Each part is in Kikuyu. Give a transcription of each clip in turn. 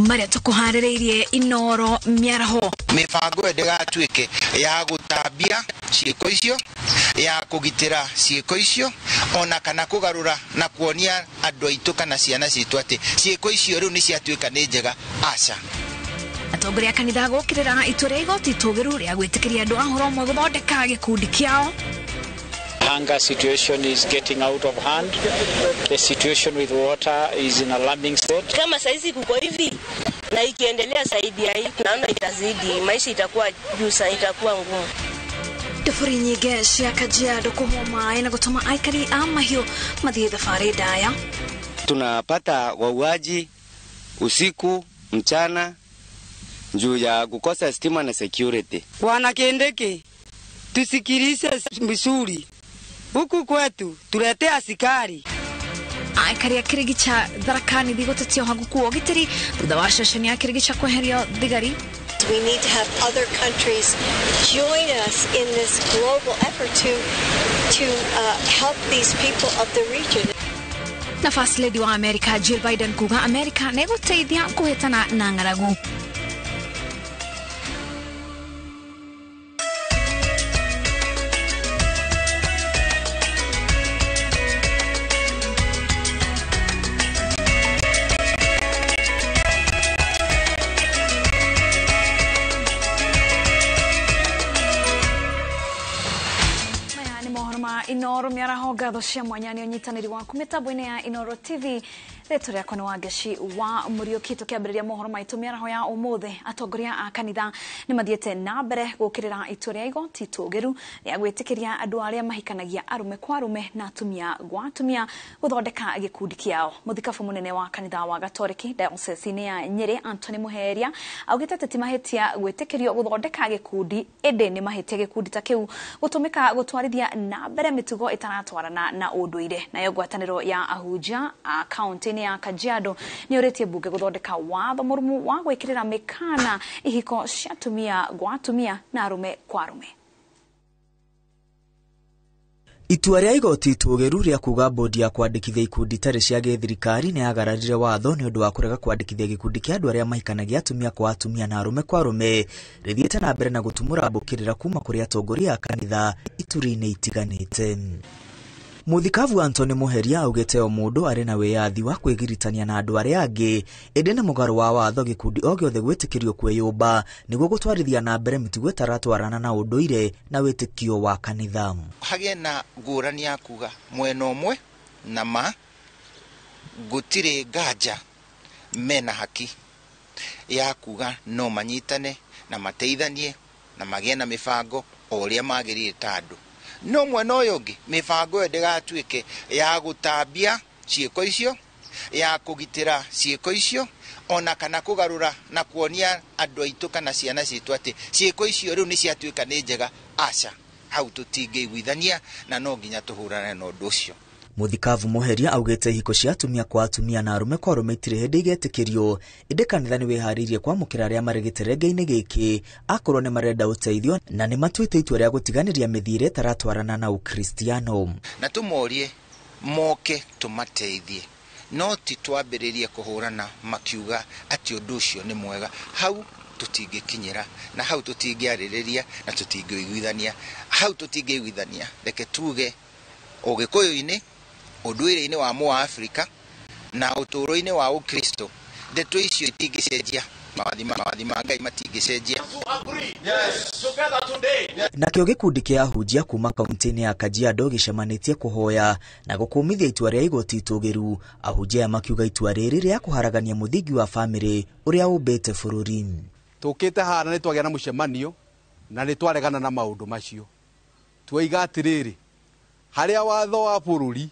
Maria tukuharĩrĩirie Inoro mĩaraho. Mĩbango ĩyo ndĩgatuĩke ya gũtambia ciĩko icio, ya kũgitĩra ciĩko icio, ona kana kũgarũra na kuonia andũ aitũ kana ciana citũ atĩ ciĩko icio rĩu nĩ ciatuĩka nĩ njega. Aca. Atongoria a kanitha gũkĩrĩra itua rĩa igoti itũgĩru rĩa gwĩtĩkĩria andũ a hũra ũmwe gũthondeka gĩkundi kĩao. Hunger situation is getting out of hand. The situation with water is in alarming state. Kama saizi kuko hivi na ikiendelea zaidi ya hii, tunaona itazidi, maisha itakuwa juu sana, itakuwa ngumu. Nduburi nyingĩ cia Kajiado kũhwo maĩ na gũtũma aikari a mahiũ mathiĩ thabarĩ ndaya. Tunapata wauaji usiku mchana juu ya kukosa stima na security. Bwana Kindiki, tusikilize mzuri. Huku kwetu tulete askari. Aikari a Kĩrĩgĩcha Tharaka Nithi gũtetia ũhagũku wa ũgitĩri thutha wa ceceni ya Kĩrĩgĩcha kweherio thigari. We need to have other countries join us in this global effort to help these people of the region. Na First Lady wa America Jill Biden kuga America nĩ ĩgũteithia kũhĩtana na ng'aragu. Inoro mĩaraho ngatho cia mwanya nĩ ũnyitanĩri waku mĩtambo-inĩ ya Inoro TV. Rĩtwa rĩakwa nĩ Wangeci wa Mũriũki. Tũkĩambĩrĩria mohoro maitũ mĩaraho ya ũmũthĩ, atongoria a kanitha nĩ mathiĩte na mbere gũkĩrĩra itua rĩa igoti itũgĩru rĩa gwĩtĩkĩria andũ arĩa mahikanagia arũme kwa arũme na atumia gwa atumia gũthondeka gĩkundi kĩao. Mũthikabu mũnene wa kanitha wa Gatoreki diocese-inĩ ya Nyĩrĩ Anthony Muheria augĩte atĩ ti mahĩtia gwĩtĩkĩrio gũthondeka gĩkundi, ĩndĩ nĩ mahĩtia gĩkundi ta kĩu gũtũmĩka gũtwarithia na mbere mĩtugo ĩtaratwarana na ũndũire. Nayo ngwatanĩro ya ahunjia a kaunti ya Kajiado nĩ ũrĩtie mbunge gũthondeka watho mũrũmu wa gwĩkĩrĩra mĩkana ihiko cia atumia gwa atumia na arũme kwa arũme. Itua rĩa igoti itũgĩru rĩa kuga bodi ya kwandĩkithia ikundi itarĩ cia gĩthirikari nĩ yagararire watho nĩ ũndũ wa kũrega kwandĩkithia gĩkundi kĩa andũ arĩa mahikanagia atumia kwa atumia na arũme kwa arũme rĩthiĩte na mbere na gũtumũra mbũkĩrĩra kuma kũrĩ atongoria a kanitha ituri-inĩ itiganĩte. Mũthikabu Anthony Muheria augĩte o mũndũ arĩ na wĩyathi wa kwĩgiritania na andũ arĩa angĩ, ĩndĩ nĩ mũgarũ wa watho gĩkundi o gĩothe gwĩtĩkĩrio kwĩyũmba nĩguo gũtwarithia na mbere mĩtugo ĩtaratwarana na ũndũire na wĩtĩkio wa kanitha. Hagĩe na ngũrani ya kuga mwena ũmwe na ma gũtirĩ nganja mena haki ya kuga no manyitane na mateithanie na magĩe na mĩbango o ũrĩa magĩrĩire ta andũ. No mwena ũyũ ũngĩ mĩbango ĩyo ndĩgatuĩke ya gũtambia ciĩko icio, ya kũgitĩra ciĩko icio, ona kana kũgarũra na kuonia andũ aitũ kana ciana citũ atĩ ciĩko icio rĩu nĩ ciatuĩka nĩ njega. Aca, hau tũtingĩiguithania na no nginya tũhũrane na ũndũ ũcio. Mũthikabu Muheria augĩte ihiko cia atumia kwa atumia na arũme kwa arũme itirĩ hĩndĩ igetĩkĩrio, ĩndĩ kanitha nĩ wĩharĩirie kwamũkĩra arĩa marĩ gĩterenge-inĩ gĩkĩ akorwo nĩ marenda ũteithio na nĩ matuĩte itua rĩa gũtiganĩria mĩthiĩre ĩtaratwarana na Ũkristiano. Na tũmorie moke tũmateithie, no ti twambĩrĩrie kũhũrana makiuga atĩ ũndũ ũcio nĩ mwega. Hau tũtingĩkinyĩra na hau tũtingĩarĩrĩria na tũtingĩiguithania. Hau tũtingĩiguithania, reke tuge ũgĩkũyũ-inĩ, ũndũire-inĩ wa Mũafrika na ũtũũro-inĩ wa Ũkristo, ndeto icio itingĩcenjia, mawathi ma Ngai matingĩcenjia. Nakĩo gĩkundi kĩa ahunjia kuma kaunti-inĩ ya Kajiado gĩcemanĩtie kũhoya na gũkũmithia itua rĩa igoti itũgĩru, ahunjia aya makiuga itua rĩrĩ rĩa kũharagania mũthingi wa bamĩrĩ ũrĩa ũmbĩte bũrũri. Tũkĩte haha na nĩtwagĩa na mũcemanio na nĩtwaregana na maũndũ macio. Twoiga atĩrĩrĩ, harĩa watho wa bũrũri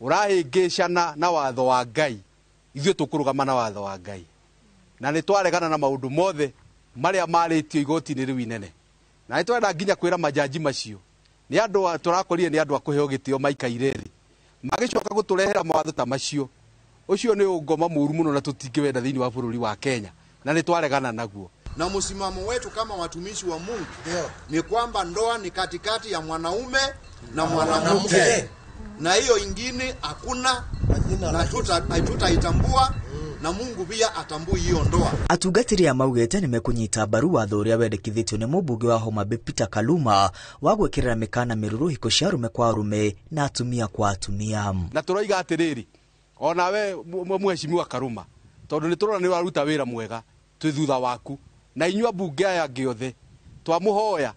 ũrahĩngĩcana na watho wa Ngai, ithuĩ tũkũrũgama na watho wa Ngai. Na nĩtwaregana na maũndũ mothe marĩa marĩtio igoti-inĩ rĩu inene. Na nĩtwenda nginya kwĩra majaji macio nĩ andũ tũrakorire nĩ andũ a kũheo gĩtĩo maikaire thĩ, magĩcoka gũtũrehera mawatho ta macio. Ũcio nĩ ũngoma mũru mũno na tũtingĩwenda thĩinĩ wa bũrũri wa Kenya, na nĩtwaregana naguo. Na msimamo wetu kama watumishi wa Mungu ni kwamba ndoa ni katikati ya mwanaume na mwanamke, na hiyo ingine hakuna, na hatutaitambua. na Mungu pia atambui hiyo ndoa. Atungatĩri aya maugĩte nĩmekũnyita mbaru watho ũrĩa wendekithĩtio nĩ mũmbunge wa Homa Bay Peter Kaluma wa gwĩkĩrĩra mĩkana mĩrũrũ hiko cia arũme kwa arũme na atumia kwa atumia. Na tũroiga atĩrĩrĩ, onawe mheshimiwa Karuma, tondũ nĩ tũrona nĩ waruta wĩra mwega, twĩ thutha waku na inyuĩ ambunge aya angĩ othe twamũhoya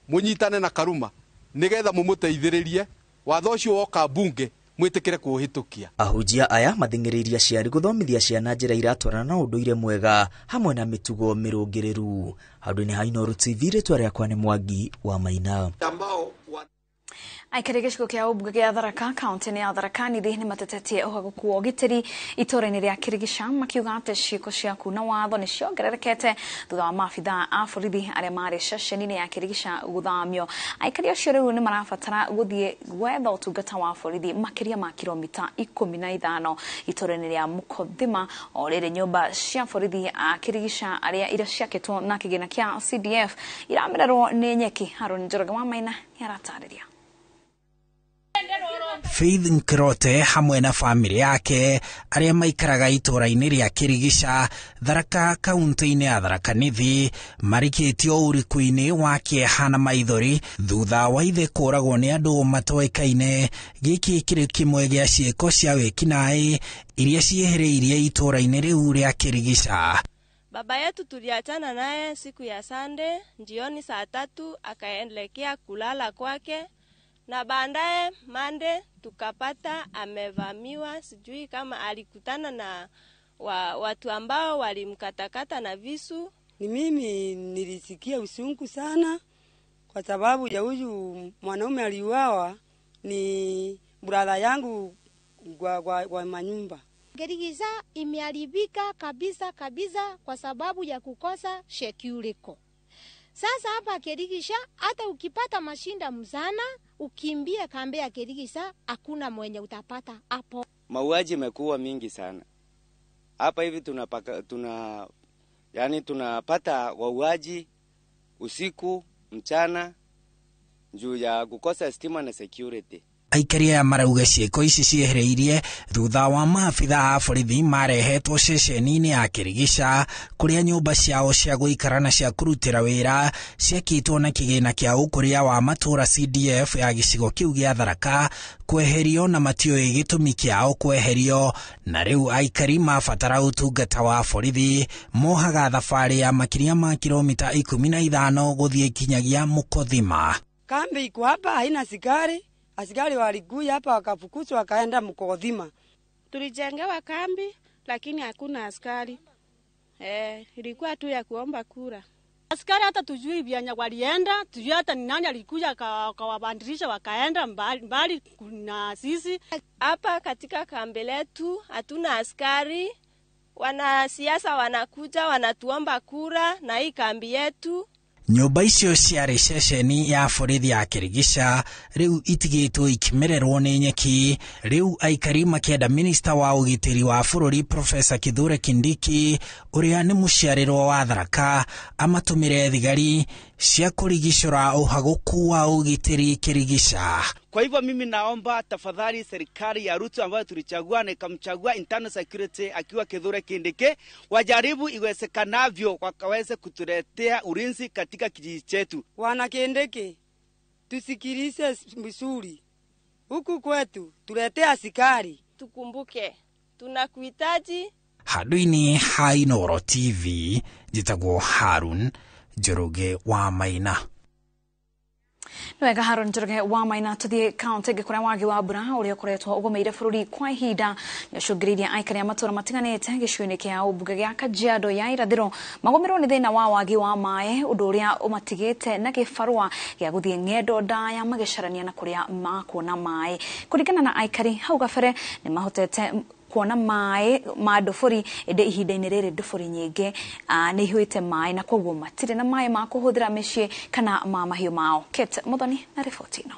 mũnyitane na Karuma nĩgetha mũmũteithĩrĩrie watho ũcio woka mbunge mwĩtĩkĩre kũũhĩtũkia. Ahunjia aya mathing'ĩrĩirie aciari gũthomithia ciana njĩra iratwarana na ũndũire mwega hamwe na mĩtugo mĩrũngĩrĩru. Handũ-inĩ ha Inooro TV, rĩtwa rĩakwa nĩ Mwangi wa Maina. Aikari gĩcigo kĩa ũmbunge gĩa Tharaka kaunti-inĩ ya Tharaka Nithi nĩ matetetie ũhagũku wa ũgitĩri itũũra-inĩ rĩa Kirigica makiuga atĩ ciĩko cia kuna watho nĩ ciongererekete thutha wa maabithaa a borithi arĩa marĩ ceceni-inĩ ya Kirigica gũthamio. Aikari acio rĩu nĩ marabatara gũthiĩ gwetha ũtungata wa borithi makĩria ma kilomita 15 itũũra-inĩ rĩa Mũkothima. O rĩrĩ nyũmba cia borithi a Kirigica arĩa iria ciakĩtwo na kĩgĩna kĩa CDF iramererwo nĩ nyeki. Harũni Njoroge wa Maina nĩ aratarĩria. Faith Nkirote hamwe na famĩlĩ yake arĩa maikaraga itũũra-inĩ rĩa Kirigica Tharaka kaunti-inĩ ya Tharaka Nithi marikĩtio ũriku-inĩ wa kĩeha na maithori thutha wa ithe kũragwo nĩ andũ matoĩkaine. Gĩkĩ kĩrĩ kĩmwe gĩa ciĩko cia wĩkinaĩ iria ciĩhĩrĩirie itũũra-inĩ rĩu rĩa Kirigica. Baba yetu tuliachana naye siku ya Sunday jioni saa 3, akaelekea kulala kwake, na baadaye Monday tukapata amevamiwa, sijui kama alikutana na watu ambao walimkatakata na visu. Ni mimi nilisikia usungu sana kwa sababu ya huyu mwanaume aliuawa ni brother yangu kwa manyumba. Kirigica imeharibika kabisa kabisa kwa sababu ya kukosa security. Sasa hapa Kirigica hata ukipata mashinda mzana ukimbie kambe ya Kirigica hakuna mwenye utapata hapo. Mauaji imekuwa mingi sana hapa hivi, tunapata wauaji usiku mchana juu ya kukosa stima na security. Aikari aya marauga ciĩko ici ciĩhĩrĩirie thutha wa maabithaa a borithi marehetwo ceceni-inĩ ya Kirigica kũrĩa nyũmba ciao cia gũikara na cia kũrutĩra wĩra ciakĩtwo na kĩgĩna kĩa ũkũria wa matũũra CDF ya gĩcigo kĩu gĩa Tharaka kweherio na matiũĩ gĩtũmi kĩao kweherio, na rĩu aikari mabatara ũtungata wa borithi mohaga thabarĩ ya makĩria ma kilomita 15 gũthiĩ kinyagia Mũkothima. Kambi iko hapa haina askari. Askari walikuja hapa wakafukuzwa wakaenda Mkothima. Tulijengewa kambi lakini hakuna askari. Ilikuwa tu ya kuomba kura. Askari hata tujui vyanya walienda, tujui hata ni nani alikuja akawabandirisha wakaenda mbali, mbali na sisi. Hapa katika kambi letu hatuna askari. Wanasiasa wanakuja wanatuomba kura na hii kambi yetu. Nyũmba icio ciarĩ ceceni ya borithi ya Kirigica rĩu itigĩtwo ikimererwo nĩ nyeki. Rĩu aikari makĩenda minista wa ũgitĩri wa bũrũri Profesa Kithure Kindiki ũrĩa nĩ mũciarĩrwo wa Tharaka amatũmĩre thigari cia kũrigicũra ũhagũku wa ũgitĩri Kirigica. Kwa hivyo mimi naomba tafadhali serikali ya Ruto ambayo tulichagua na ikamchagua internal security akiwa Kithure Kindiki wajaribu iwezekanavyo wakaweze kutuletea ulinzi katika kijiji chetu. Wana Kindiki, tusikilize msuri. Huku kwetu tuletea askari. Tukumbuke tunakuhitaji. Handũ-inĩ ha Inooro TV, njĩtagwo Harun Njoroge wa Maina. Wega Harun Njoroge wa Maina. Tuthie kaunti ĩngĩ kũrĩa wagi wa mbura ũrĩa ũkoretwo ũgũmĩire bũrũri kwa ihinda nĩũcũngĩrĩirie aikari a matũũra matiganĩte gĩcigo-inĩ kĩa ũmbunge gĩa Kajiado ya irathĩro magũmĩrwo nĩ thĩna wa wagi wa maĩ, ũndũ ũrĩa ũmatigĩte na gĩbarũa gĩa gũthiĩ ng'endo ndaya magĩcarania na kũrĩa makuona maĩ. Kũringana na aikari hau gabere nĩ mahotete kuona maĩ ma ndobori, ĩndĩ ihinda-inĩ rĩrĩ ndobori nyingĩ nĩ ihuĩte maĩ na koguo matirĩ na maĩ ma kũhũthĩra mĩciĩ kana ma mahiũ mao. Kate Muthoni na riboti ĩno.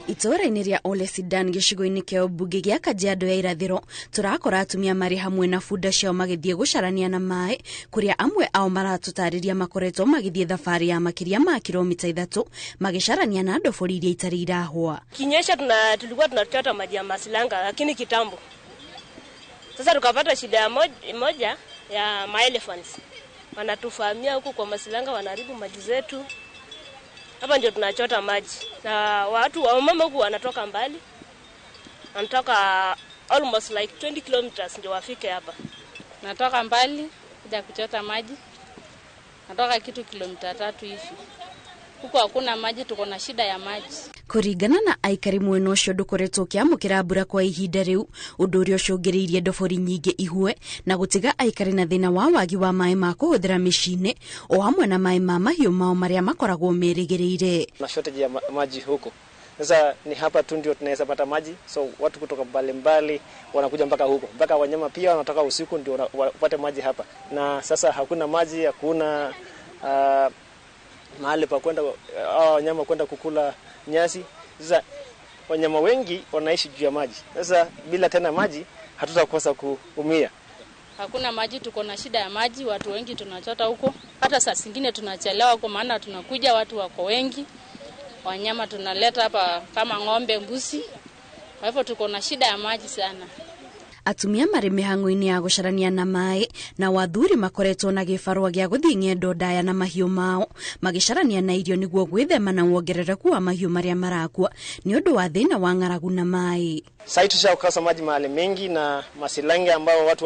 Itũũra-inĩ rĩa Ole Sidan gĩcigo-inĩ kĩa ũmbunge gĩa Kajiado ya irathĩro tũrakora atumia marĩ hamwe na bunda ciao magĩthiĩ gũcarania na maĩ, kũrĩa amwe ao maratũtarĩria makoretwo magĩthiĩ thabarĩ ya makĩria ma kilomita 3 magĩcarania na ndobori iria itarĩ irahũa. Kinyesha tulikuwa tunachota maji ya masilanga, lakini kitambo. Sasa tukapata shida ya moja ya maelephants. Wanatufahamia huku kwa Masilanga, wanaharibu maji zetu. Hapa ndio tunachota maji. Na watu wa mama huku wanatoka mbali. Wanatoka almost like 20 kilometers ndio wafike hapa. Natoka mbali kuja kuchota maji. Natoka kitu kilomita 3 hivi. Huko hakuna maji, tuko na shida ya maji. Kũringana na aikari mwena ũcio ndũkoretwo ũkĩamũkĩra mbura kwa ihinda rĩu, ũndũ ũrĩa ũcũngĩrĩirie ndobori nyingĩ ihue na gũtiga aikari na thĩna wa wagi wa maĩ ma kũhũthĩra mĩciĩ-inĩ o hamwe na maĩ ma mahiũ mao marĩa makoragwo merĩgĩrĩire. Na shortage ya maji huko. Sasa ni hapa tu ndio tunaweza pata maji, so watu kutoka mbalimbali wanakuja mpaka huko. Mpaka wanyama pia wanatoka usiku ndio wapate maji hapa. Na sasa hakuna maji, hakuna mahali pa kwenda wanyama kwenda kukula nyasi. Sasa wanyama wengi wanaishi juu ya maji. Sasa bila tena maji hatutakosa kuumia. Hakuna maji, tuko na shida ya maji, watu wengi tunachota huko. Hata saa zingine tunachelewa kwa maana tunakuja watu wako wengi. Wanyama tunaleta hapa kama ng'ombe, mbuzi. Kwa hivyo tuko na shida ya maji sana. Atumia marĩ mĩhang'o-inĩ ya gũcarania na maĩ na wathuri makoretwo na gĩbarũa gĩa gũthiĩ ng'endo ndaya na mahiũ mao magĩcarania na irio nĩguo gwĩthema na wongerereku wa mahiũ marĩa marakua nĩ ũndũ wa thĩna wa ng'aragu na maĩ. Sasa tushakosa maji mahali mengi na masilange ambao watu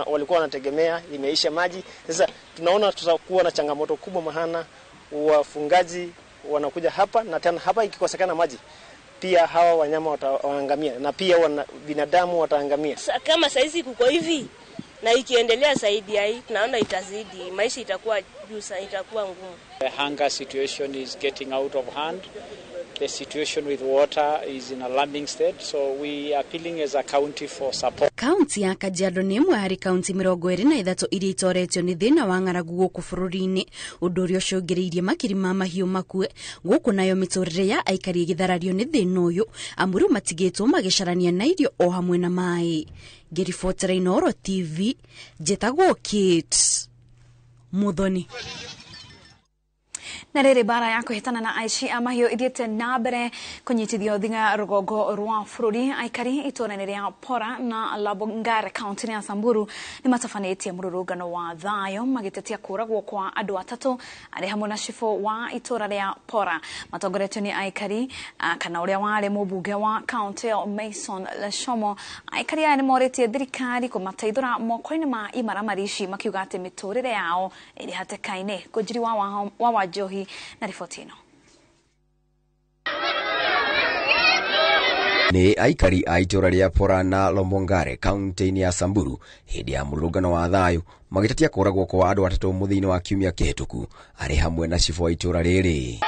walikuwa wanategemea imeisha maji. Sasa tunaona tutakuwa na changamoto kubwa, maana wafungaji wanakuja hapa na tena hapa ikikosekana maji pia hawa wanyama wataangamia na pia binadamu wataangamia. Kama saizi kuko hivi na ikiendelea zaidi ya hii tunaona itazidi, maisha itakuwa juu sana, itakuwa ngumu. The hunger situation is getting out of hand. The situation with water is in alarming state, so we are appealing as a county for support. Kaunti ya Kajiado nĩ ĩmwe harĩ kaunti 23 iria itoretio nĩ thĩna wa ng'aragu gũkũ bũrũri-inĩ, ũndũ ũrĩa ũcũngĩrĩirie makiri ma mahiũ makue gũkũ nayo mĩtũrĩre ya aikari ĩgĩtharario nĩ thĩna ũyũ amu rĩu matigĩtwo magĩcarania na irio o hamwe na maĩ. Ngĩribotera Inooro TV, njĩtagwo Kate Muthoni. Na rĩrĩ bara ya kũhĩtana na aici a mahiũ ithiĩte na mbere kũnyitithio thing'a rũgongo rwa bũrũri. Aikari itũũra-inĩ rĩa Pora na Labongare kaunti-inĩ ya Samburu nĩ matabanĩtie mũrũrũngano wa thayũ magĩtetia kũragwo kwa andũ atatũ arĩ hamwe na cibũ wa itũũra rĩa Pora. Matongoretio nĩ aikari kana ũrĩa warĩ mũmbunge wa kaunti ĩyo Mason Leshomo. Aikari aya nĩ morĩtie thirikari kũmateithũra moko-inĩ ma imaramari ici makiuga atĩ mĩtũrĩre yao ĩrĩ hatĩka-inĩ. Ngũnjiri wa Wanjohi na riboti ĩno. Nĩ aikari a itũũra rĩa Pora na Lombongare kaunti-inĩ ya Samburu hĩndĩ ya mũrũrũngano wa thayũ magĩtetia kũragwo kwa andũ atatũ mũthia-inĩ wa kiumia kĩhĩtũku arĩ hamwe na cibũ wa itũũra rĩrĩ.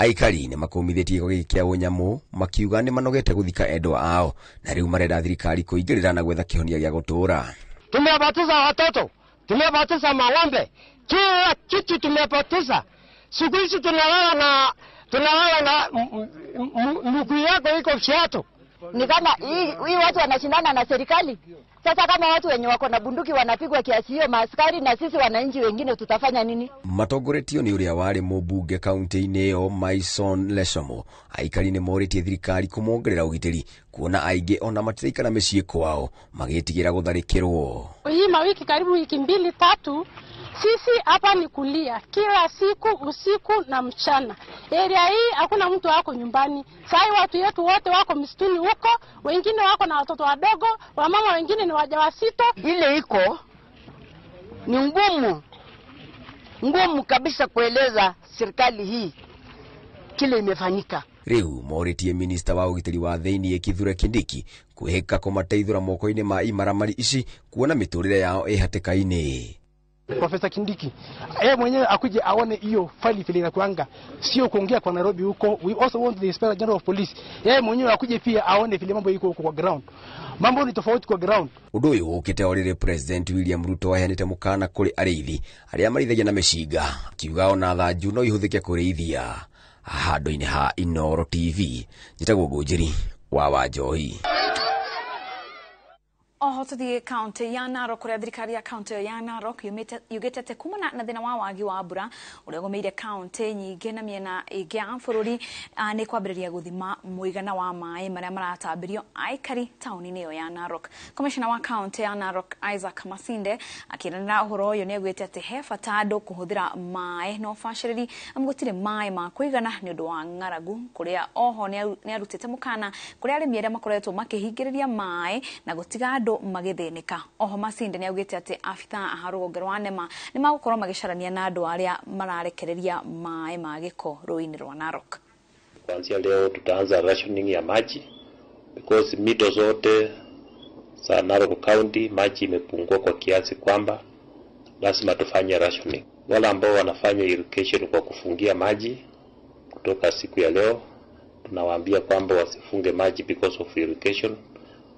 Aikari nĩ makũmithĩtie gĩko gĩkĩ kĩa ũnyamũ makiuga nĩ manogete gũthika endwa ao na rĩu marenda thirikari kũingĩrĩra na gwetha kĩhonia gĩa gũtũũra. Tumewabatiza watoto, tumewabatiza mang'ombe, kila kitu tumepoteza. Siku hizi tunalala na mguu yako iko kiatu. Ni kama hii watu wanashindana na serikali. Sasa kama watu wenye wako na bunduki wanapigwa kiasi hiyo maaskari na sisi wananchi wengine tutafanya nini? Matongoretio ni uria wari mũmbunge kaunti-inĩ ĩyo Mason Leshomo. Aikari nĩ morĩtie thirikari kũmongerera ũgitĩri kuona aingĩ ona matiraikara mĩciĩ kwao magĩtigĩra gũtharĩkĩrwo. Hii mawiki karibu wiki 2 3 sisi hapa ni kulia kila siku usiku na mchana. Area hii hakuna mtu wako nyumbani. Sai watu yetu wote wako msituni huko, wengine wako na watoto wadogo, wamama wengine ni wajawazito. Ile iko ni ngumu kabisa kueleza serikali hii kile imefanyika. Riu morĩtie minista wa ũgitĩri wa thĩinĩ Kithure Kindiki kwĩhĩka kũmateithũra moko-inĩ ma imaramari ici kuona mĩtũrĩre yao ĩ hatĩka-inĩ. Profesa Kindiki yeye mwenyewe akuje aone hiyo faili vile inakuanga, sio kuongea kwa Nairobi huko. We also want the Inspector General of Police, yeye mwenyewe akuje pia aone vile mambo iko huko kwa ground. Mambo ni tofauti kwa ground. Ũndũ ũyũ ũkĩte o rĩrĩ President William Ruto aheanĩte mũkana kũrĩ arĩithi arĩa marĩithagia na mĩcinga akiuga ona thanju no ihũthĩke kũrĩithia. Handũ-inĩ ha Inooro TV, njĩtagwo Ngũnjiri wa Wanjohi. Oho tuthie kaunti ya Narok kuria thirikari ya kaunti ya Narok yugite ati kumana na thina wa wagi wa mbura uria ugomeire kaunti nyingi na miena ingi ya bururi ni kwambiriria guthima muigana wa maĩ maria maratambirio aikari tauni-inĩ ĩyo ya Narok. Komishona wa kaunti ya Narok Isaac Masinde akĩranĩra ũhoro ũyũ nĩ augĩte atĩ he bata andũ kũhũthĩra maĩ na ũbacĩrĩri amu gũtirĩ maĩ ma kũigana nĩ ũndũ wa ng'aragu, kũrĩa oho nĩ arutĩte mũkana kũrĩa arĩmi arĩa makoretwo makĩhingĩrĩria maĩ na gũtiga andũ magĩthĩnĩka. Oho Masinde nĩ augĩte atĩ abithaa a rũgonge rwa NEMA nĩ magũkorwo magĩcarania na andũ arĩa mararekereria maĩ ma gĩko rũĩ-inĩ rwa Narok. Kuanzia leo tutaanza rationing ya maji because mito zote za Narok County maji imepungua kwa kiasi kwamba lazima tufanye rationing. Wale ambao wanafanya irrigation kwa kufungia maji kutoka siku ya leo tunawaambia kwamba wasifunge maji because of irrigation,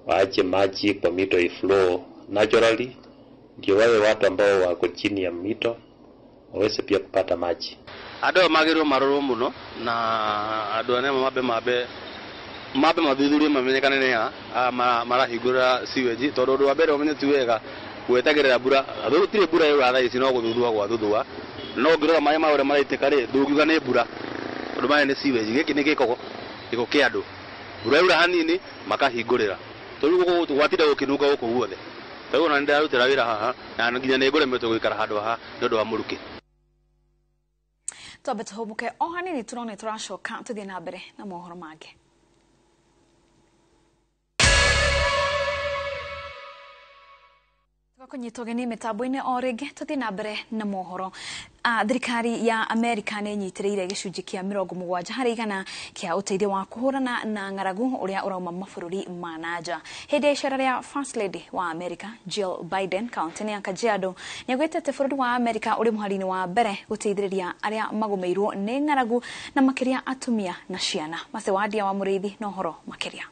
waache maji kwa mito iflow naturally, ndio wale watu ambao wako chini ya mito waweze pia kupata maji. Andũ magĩrĩirwo marorwo mũno na andũ arĩa mambe mathuthurie mamenyekane nĩ a marahingũra sewage, tondũ ũndũ wa mbere ũmenye ti wega gwetagĩrĩra mbura. Gũtirĩ mbura ĩyo thaa ici no gũthuthua gwa thuthua, no ũngĩrora maĩ ma ũrĩa maraitĩka rĩ, ndũngiuga nĩ mbura tondũ maya nĩ sewage. Gĩkĩ nĩ gĩko kĩa andũ, mbura yaura hanini makahingũrĩra, tondũ gwatinda gũkĩnunga gũkũ guothe. Rĩu ona nĩndĩrarutĩra wĩra haha na nginya nĩ ngũremetwo gũikara handũ haha nĩ ũndũ wa mũrukĩ. Twambe tũhũmũke o hanini, turone tũracoka tũthiĩ na mbere na mohoro mangĩ. Tũgakunyitwo ũgeni mĩtambo-inĩ o rĩngĩ, tũthiĩ na mbere na mohoro. Thirikari ya Amerika nĩ ĩnyitĩrĩire gĩcunjĩ kĩa 70% kĩa ũteithio wa kũhũrana na ng'aragu ũrĩa ũrauma mabũrũri ma na nja. Hĩndĩ ya icera rĩa First Lady wa Amerika Jill Biden kaunti-inĩ ya Kajiado nĩ augĩte atĩ bũrũri wa Amerika ũrĩ mũhari-inĩ wa mbere gũteithĩrĩria arĩa magũmĩirwo nĩ ng'aragu na makĩria atumia na ciana. Macewadia wa Mũrĩithi na ũhoro makĩria.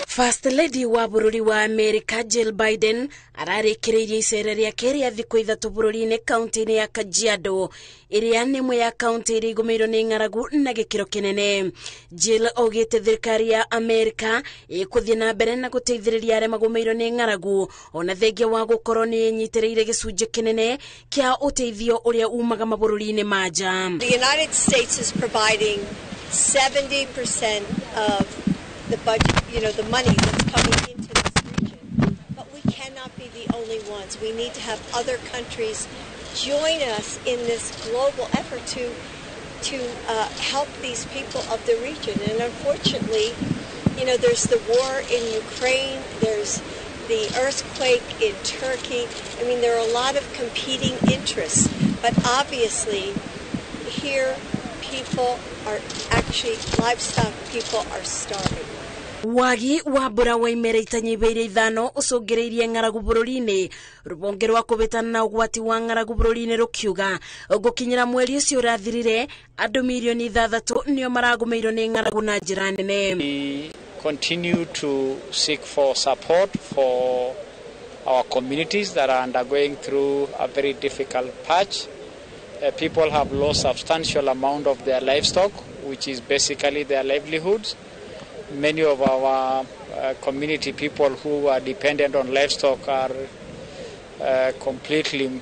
First Lady wa bũrũri wa Amerika Jill Biden ararĩkĩrĩirie icera rĩake rĩa thikũ 3 bũrũri-inĩ kaunti-inĩ ya Kajiado ĩrĩa nĩ ĩmwe ya kaunti iria igũmĩirwo nĩ ng'aragu na gĩkĩro kĩnene. Jill augĩte thirikari ya Amerika ĩkũthiĩ na mbere na gũteithĩrĩria arĩa magũmĩirwo nĩ ng'aragu ona thengia wa gũkorwo nĩ ĩnyitĩrĩire gĩcunjĩ kĩnene kĩa ũteithio ũrĩa umaga mabũrũri-inĩ ma nja. The United States is providing 70% of the budget, you know, the money that's coming into this region. But we cannot be the only ones. We need to have other countries join us in this global effort to help these people of the region. And unfortunately, you know, there's the war in Ukraine, there's the earthquake in Turkey. I mean, there are a lot of competing interests. But obviously, here people are actually, livestock people are starving. Wagi wa mbura wa imera itanyihĩire 5 ũcũngĩrĩirie ng'aragu bũrũri-inĩ. Rũhonge rwa kũhĩtana na ũgwati wa ng'aragu bũrũri-inĩ rũkiuga gũkinyĩra mweri ũcio ũrathirire andũ mirioni 6 nĩo maragũmĩirwo nĩ ng'aragu na njĩra nene. We continue to seek for support for our communities that are undergoing through a very difficult patch. People have lost substantial amount of their livestock, which is basically their livelihoods. Many of our community people who are dependent on livestock are completely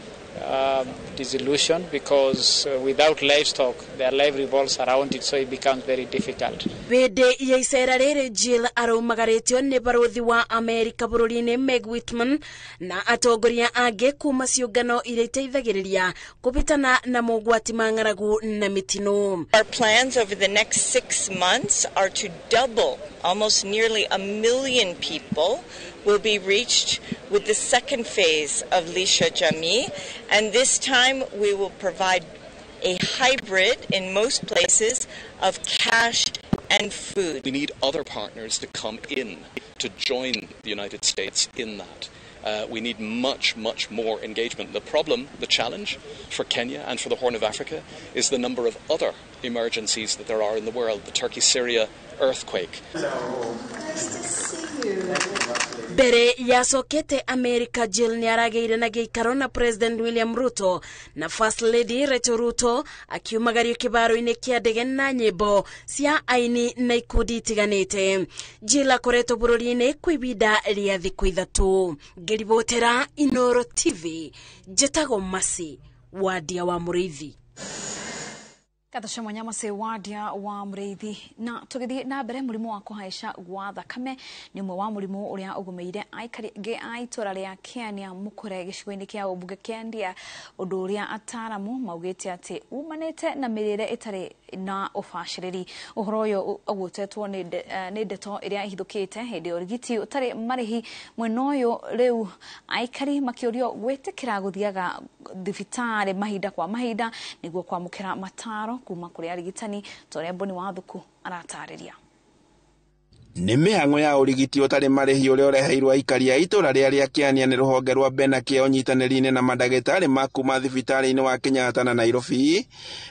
disillusioned because without livestock, their life revolves around it, so it becomes very difficult. Hĩndĩ ya icera rĩrĩ Jill araumagarĩtio nĩ barũthi wa Amerika bũrũri-inĩ Meg Whitman na atongoria angĩ kuma ciũngano iria iteithagĩrĩria kũhĩtana na mogwati ma ng'aragu na mĩtino. Our plans over the next 6 months are to double, almost nearly 1 million people will be reached with the second phase of Lisha Jamii, and this time we will provide a hybrid in most places of cash and food. We need other partners to come in to join the United States in that. We need much, much more engagement. The problem, the challenge for Kenya and for the Horn of Africa is the number of other emergencies that there are in the world, the Turkey-Syria earthquake. Hello. Nice to see you. Mbere yacokete America, Jill nĩ aragĩire na gĩikaro na President William Ruto na First Lady Rachel Ruto, akiumagario kĩbaro-inĩ kĩa ndege na nyĩmbo cia aini na ikundi itiganĩte. Jill akoretwo bũrũri-inĩ kwa ibinda rĩa thikũ 3. Ngĩribotera Inoro TV, njĩtagwo Masi Wadia wa Mũrĩithi. Ngatho cia mwanya Masi Wadia wa Mũrĩithi. Na tũgĩthiĩ na mbere, mũrimũ wa kũhaica gwa thakame nĩ ũmwe wa mũrimũ ũrĩa ũgũmĩire aikari aingĩ a itũra rĩa Kĩania Mũkũre gĩcigo-inĩ kĩa ũmbunge kĩa Ndia, ũndũ ũrĩa ataaramu maugĩte atĩ umanĩte na mĩrĩre ĩtarĩ na ũbacĩrĩri. Ũhoro ũyũ ũgwetetwo nĩ ndeto ĩrĩa ĩhithũkĩte hĩndĩ ya ũrigiti ũtarĩ marĩhi mwena ũyũ, rĩu aikari makĩũrio gwĩtĩkĩra gũthiaga thibitarĩ mahinda kwa mahinda nĩguo kwamũkĩra mataro kuma kũrĩ arigitani, ta ũrĩa Mboni wa Thuku aratarĩria. Nĩ mĩhang'o ya ũrigiti ũtarĩ marĩhi ũrĩa ũreheirwo aikari a itũra rĩa rĩa Kĩania nĩ rũhonge rwa Benake ũnyitanĩri-inĩ na mandagĩtarĩ ma kuma thibitarĩ-inĩ wa Kenyatta na Nairobi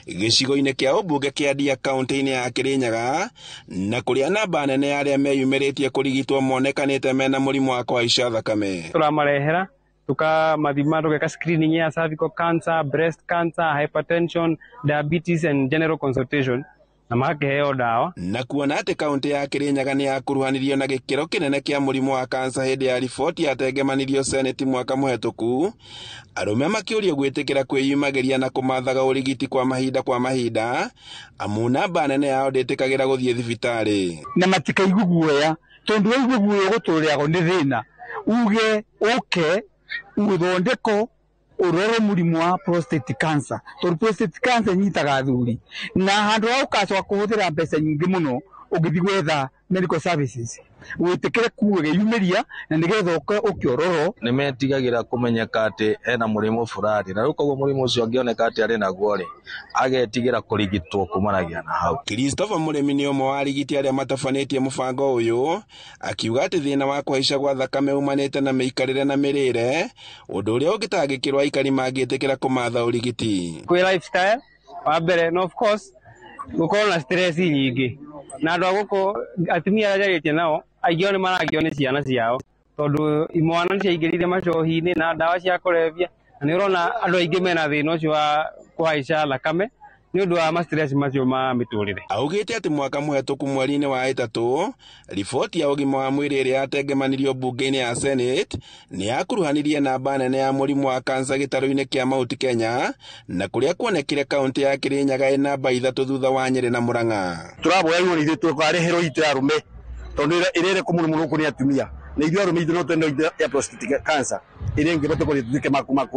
gĩcigo-inĩ kĩa ũmbunge kĩa Ndia kaunti-inĩ ya Kĩrĩnyaga, na kũrĩa namba nene ya arĩa meyumĩrĩtie kũrigitwo monekanĩte mena mũrimũ wa kũhaica thakame. Tũramarehera tukamathima, tugeka screening ya cervical cancer, breast cancer, hypertension, diabetes and general consultation, na makaheo ndawa. Na kuona atĩ kaunti ya Kĩrĩnyaga nĩ yakuruhanirio na gĩkĩro kĩnene kĩa mũrimũ wa kansa hĩndĩ ya riboti yatengemanirio seneti mwaka mũhetũku, arũme makĩũrio gwĩtĩkĩra kwĩyumagĩria na kũmathaga ũrigiti kwa mahinda kwa mahinda, amu namba nene yao ndĩtĩkagĩra gũthiĩ thibitarĩ. Na matikaigue guoya, tondũ waigua guoya ũgũtũrĩagwo nĩ thĩna, uge ũke ũthondeko ũrorwo mũrimũ wa prostate cancer, tondũ prostate cancer ĩnyitaga athuri, na handũ ha ũgacoka kũhũthĩra mbeca nyingĩ mũno ũgĩthiĩ gwetha medical services, wĩtĩkĩre kwĩyumĩria na nĩgetha ũke ũkĩororwo. Nĩ metigagĩra kũmenyeka atĩ ena mũrimũ fulani, na rĩu koguo mũrimũ ũcio angĩoneka atĩ arĩ naguo rĩ, agetigĩra kũrigitwo kumanagia na hau. Christopher Mũrĩmi nĩ ũmwe wa arigiti arĩa matabanĩtie mũbango ũyũ, akiuga atĩ thĩna wa kũhaica gwa thakame umanĩte na mĩikarĩre na mĩrĩre, ũndũ ũrĩa ũngĩtangĩkĩrwo aikari mangĩtĩkĩra kũmatha ũrigiti. Kwĩ lifestyle wa mbere, na of course gũkorwo na stress nyingĩ, na andũ a gũkũ atumia arĩa njarĩtie nao aingĩ ao nĩ maragio nĩ ciana ciao, tondũ imwana nĩ ciaingĩrire macohi-inĩ na ndawa cia kũrebia, na nĩ ũrona andũ aingĩ mena thĩna ũcio wa kũhaica thakame nĩ ũndũ wa ma-stress macio ma mĩtũrĩre. Augĩte atĩ mwaka mũhetũku mweri-inĩ wa 3, riboti ya ũgima wa mwĩrĩ ĩrĩa yatengemanirio mbunge-inĩ ya Senate nĩ yakuruhanirie namba nene ya mũrimũ wa kansa gĩtarũ-inĩ kĩa Mount Kenya, na kũrĩa kuonekire kaunti ya Kĩrĩnyaga ĩ namba 3 thutha wa Nyĩrĩ na Mũrang'a. Tũraboya igũrũ ithuĩ tũkareherwo itũ ya arũme, tondũ ĩrĩa ĩrĩ mũno mũno gũkũ nĩ atumia, na ithuĩ arũme ithuĩ no twende itũ ya prostate cancer ĩrĩa ĩngĩ tũkorwo tutuĩke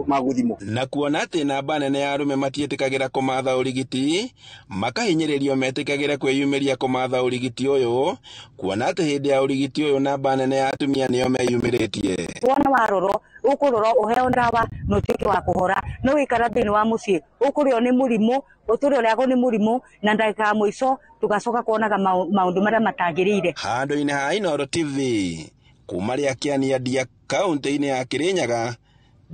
ma gũthimwo. Na kuona atĩ namba nene ya arũme matiĩtĩkagĩra kũmatha ũrigiti, makahinyĩrĩrio metĩkagĩre kwĩyumĩria kũmatha ũrigiti ũyũ, kuona atĩ hĩndĩ ya ũrigiti ũyũ namba nene ya atumia nĩo meyumĩrĩtie. Wona warorwo ũkũrorwo ũheo ndawa na ũtuĩke wa kũhora, no wĩikara thĩinĩ wa mũciĩ ũkũrĩo nĩ mũrimũ, ũtũre ũrĩagwo nĩ mũrimũ, na ndagĩka ya mũico tũgacoka kuonaga maũndũ marĩa matagĩrĩire. Handũ-inĩ ha Inooro TV kuma rĩa Kĩania Ndia kaunti-inĩ ya Kĩrĩnyaga,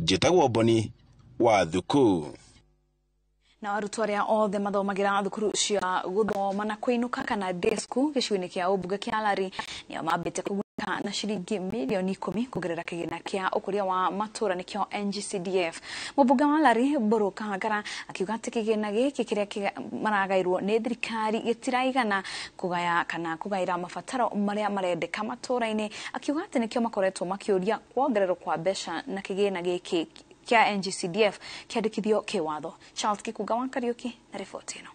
njĩtagwo Mboni wa Thuku. Na arutwo arĩa othe mathomagĩra thukuru cia gũthoma na kũinũka kana day school gĩcigo-inĩ kĩa ũmbunge kĩa Lari nĩo mambĩte kũgunĩka na ciringi mirioni 10 kũgerera kĩgĩna kĩa ũkũria wa matũra nĩkĩo NGCDF. Mũmbunge wa Lari Mbũrũ Kahangara akiuga atĩ kĩgĩna gĩkĩ kĩrĩa maragairwo nĩ thirikari gĩtiraigana kũgaya kana kũgaĩra mabataro marĩa marendeka matũra-inĩ, akiuga atĩ nĩkĩo makoretwo makĩũria kuongererwo kwa mbeca na kĩgĩna gĩkĩ kĩa NGCDF kĩandĩkithio kĩwatho. Charles Kikunga wa Kariuki na riboti ĩno.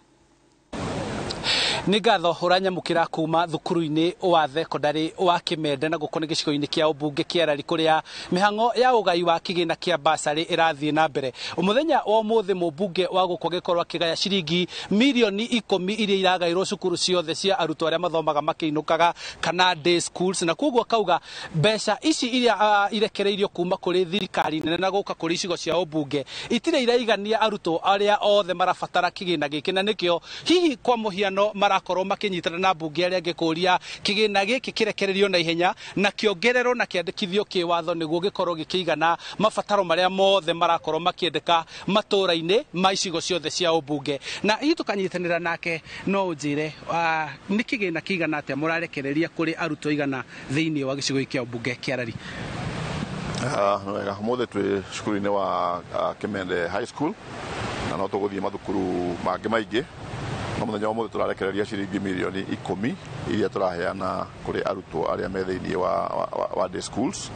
Nĩ ngatho ũranyamũkĩra kuma thukuru-inĩ wa thekondarĩ wa Kĩmende na gũkũ nĩ gĩcigo-inĩ kĩa ũmbunge kĩa Lari kũrĩa mĩhang'o ya ũgai wa kĩgĩna kĩa basarĩ ĩrathiĩ na mbere. Mũthenya wa ũmũthĩ mũmbunge wa gũkũ agĩkorwo akĩgaya ciringi mirioni 10 iria iragairwo cukuru ciothe cia arutwo arĩa mathomaga makĩinũkaga kana day schools, na koguo akauga mbeca ici iria irekereirio kuma kũrĩ thirikari nene na gũka kũrĩ icigo cia ũmbunge itirĩ iraigania arutwo arĩa othe marabatara kĩgĩna gĩkĩ, na nĩkĩo hihi kwa mũhiano marakorwo makĩnyitana na mbunge arĩa angĩ kũria kĩgĩna gĩkĩ kĩrekererio na ihenya na kĩongererwo na kĩandĩkithio kĩwatho nĩguo gĩkorwo gĩkĩigana mabataro marĩa mothe marakorwo makĩendeka matũũra-inĩ ma icigo ciothe cia ũmbunge. Na hihi tũkanyitanĩra nake, no ũnjĩre nĩ kĩgĩna kĩigana atĩa mũrarekereria kũrĩ arutwo igana thĩinĩ wa gĩcigo gĩkĩ kĩa ũmbunge kĩa Lari? Wega, ũmũthĩ twĩ cukuru-inĩ wa Kimende High School na no tũgũthiĩ mathukuru mangĩ maingĩ, no mũthenya wa ũmũthĩ tũrarekereria ciringi mirioni 10 iria tũraheana kũrĩ arutwo arĩa me thĩinĩ wa day schools.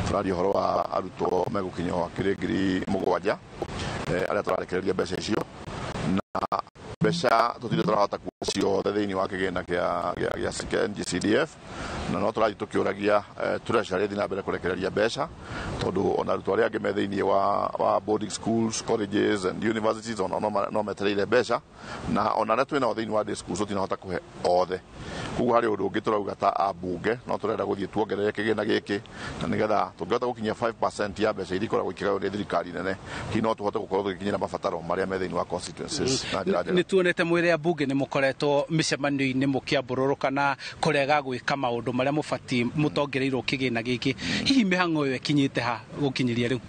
Tũraria ũhoro wa arutwo megũkinya hakĩrĩ 7,000 arĩa tũrarekereria mbeca icio, na mbeca tũtirĩ tũrahota kuona ciothe thĩinĩ wa kĩgĩna kĩa NGCDF, na no tũrathiĩ tũkĩũragia treasury ĩthiĩ na mbere kũrekereria mbeca, tondũ ona arutwo arĩa angĩ me thĩinĩ wa boarding schools, colleges and universities ona no metereire mbeca, na ona arĩa twĩnao thĩinĩ wa day schools tũtinahota kũhe othe. Koguo harĩ ũndũ ũngĩ tũrauga ta ambunge no tũrenda gũthiĩ tuongerere kĩgĩna gĩkĩ, na nĩgetha tũngĩhota gũkinyia 5% ya mbeca iria ikoragwo ikĩgaywo nĩ thirikari nene, hihi no tũhote gũkorwo tũgĩkinyĩra mabataro marĩa me thĩinĩ wa constituencies na njĩra njega. Nĩ tuonete mwĩrĩ ambunge nĩ mũkoretwo mĩcemanio-inĩ mũkĩambũrũrũka na kũrega gwĩka maũndũ marĩa mũbatiĩ mũtongereirwo kĩgĩna gĩkĩ. Hihi mĩhang'o ĩyo ĩkinyĩte ha gũkinyĩria rĩu?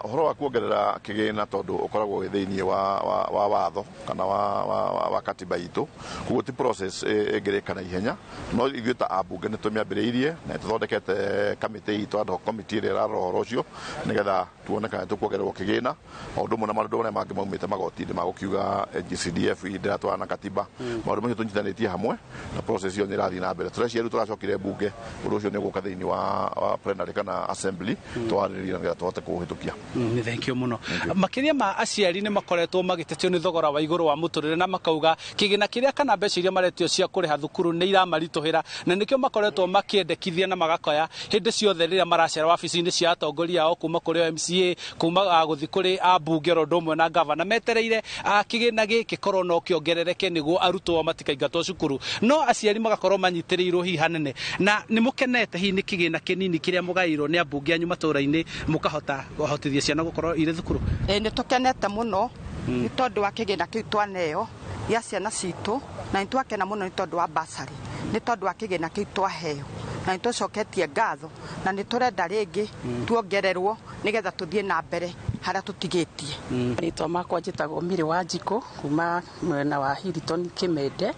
Ũhoro wa kuongerera kĩgĩna tondũ ũkoragwo wĩ thĩinĩ wa watho kana wa katiba itũ, koguo ti process ĩngĩrĩka na ihenya, no ithuĩ ta ambunge nĩ tũmĩambĩrĩirie na tũthondekete kamĩtĩ itũ, ad hoc committee ĩrĩa ĩrarora ũhoro ũcio, nĩgetha tuone kana tũkuongererwo kĩgĩna, o ũndũ ũmwe na maũndũ marĩa mangĩ maumĩte magoti-inĩ ma gũkiuga NGCDF ndĩratwarana na katiba. Maũndũ macio tũnyitanĩtie hamwe na process ĩyo nĩ ĩrathiĩ na mbere. Tũreciria rĩu tũracokire mbunge, ũndũ ũcio nĩ ũgũka thĩinĩ wa plenary kana assembly twarĩrĩrie nĩgetha tũhote kũhĩtũkia. Nĩ thank you mũno. Makĩria ma aciari nĩ makoretwo magĩtetio nĩ thogora wa igũrũ wa mũtũrĩre, na makauga kĩgĩna kĩrĩa kana mbeca iria maretio cia kũrĩha thukuru nĩ iramaritũhĩra, na nĩkĩo makoretwo makĩendekithia na magakoya hĩndĩ ciothe rĩrĩa maracera wabici-inĩ cia atongoria ao, kuma kũrĩ MCA, kuma gũthiĩ kũrĩ ambunge oro ũndũ ũmwe na gavana, metereire kĩgĩna gĩkĩ korwo no kĩongerereke nĩguo arutwo matikaingatwo cukuru, no aciari magakorwo manyitĩrĩirwo hihi hanene. Na nĩ mũkenete hihi nĩ kĩgĩna kĩnini kĩrĩa mũgaĩirwo nĩ ambunge anyu matũũra-inĩ mũkahota kũhotithia ciana gũkorwo irĩ thukuru? Nĩ tũkenete mũno nĩ tondũ wa kĩgĩna kĩu twaneo gĩa ciana citũ, na nĩ twakena mũno nĩ tondũ wa basarĩ, nĩ tondũ wa kĩgĩna kĩu twaheo, na nĩ tũcoketie ngatho, na nĩ tũrenda rĩngĩ tuongererwo nĩgetha tũthiĩ na mbere harĩa tũtigĩtie. Rĩtwa makwa njĩtagwo Miri wa Njikũ kuma mwena wa Hilton Kimende.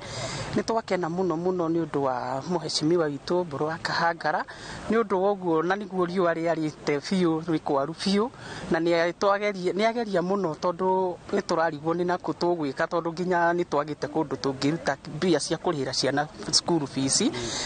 Nĩ twakena mũno mũno nĩ ũndũ wa mũhecimiwa witũ Mbũrũ wa Kahangara, nĩ ũndũ wa ũguo, na nĩguo riũa rĩarĩte biũ rĩkwaru biũ, na nĩ ageria mũno tondũ nĩ tũrarigwo nĩ nakũ tũgwĩka, tondũ nginya nĩ twagĩte kũndũ tũngĩruta mbia cia kũrĩhĩra ciana cukuru fees,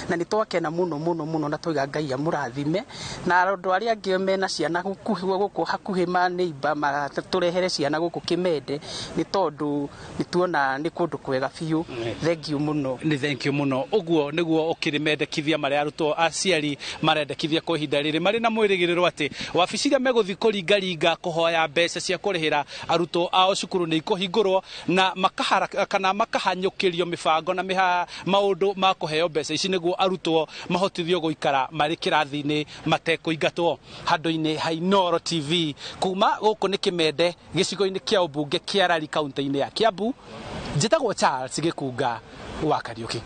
na nĩ twakena mũno mũno mũno, na twaiga Ngai amũrathime, na andũ arĩa angĩ mena ciana gũkũ hakuhĩ ma neighbor matũrehere ciana gũkũ Kimende, nĩ tondũ nĩ tuona nĩ kũndũ kwega biũ. Thank you mũno. Nĩ thank you mũno. Ũguo nĩguo ũkĩrĩ mendekithia marĩa arutwo aciari marendekithia kwa ihinda rĩrĩ, marĩ na mwĩrĩgĩrĩro atĩ wabici iria megũthiĩ kũringaringa kũhoya mbeca cia kũrĩhĩra arutwo ao cukuru nĩ ikũhingũrwo, na makahara kana makahanyũkĩrio mĩbango na maũndũ ma kũheo mbeca ici nĩguo arutwo mahotithio gũikara marĩ kĩrathi-inĩ matekũingatwo. Handũ-inĩ ha Inooro TV kuma gũkũ nĩ Kimende gĩcigo-inĩ kĩa ũmbunge kĩa Lari kaunti-inĩ ya Kiambu, njĩtagwo Charles Gĩkunga wa Kariũki.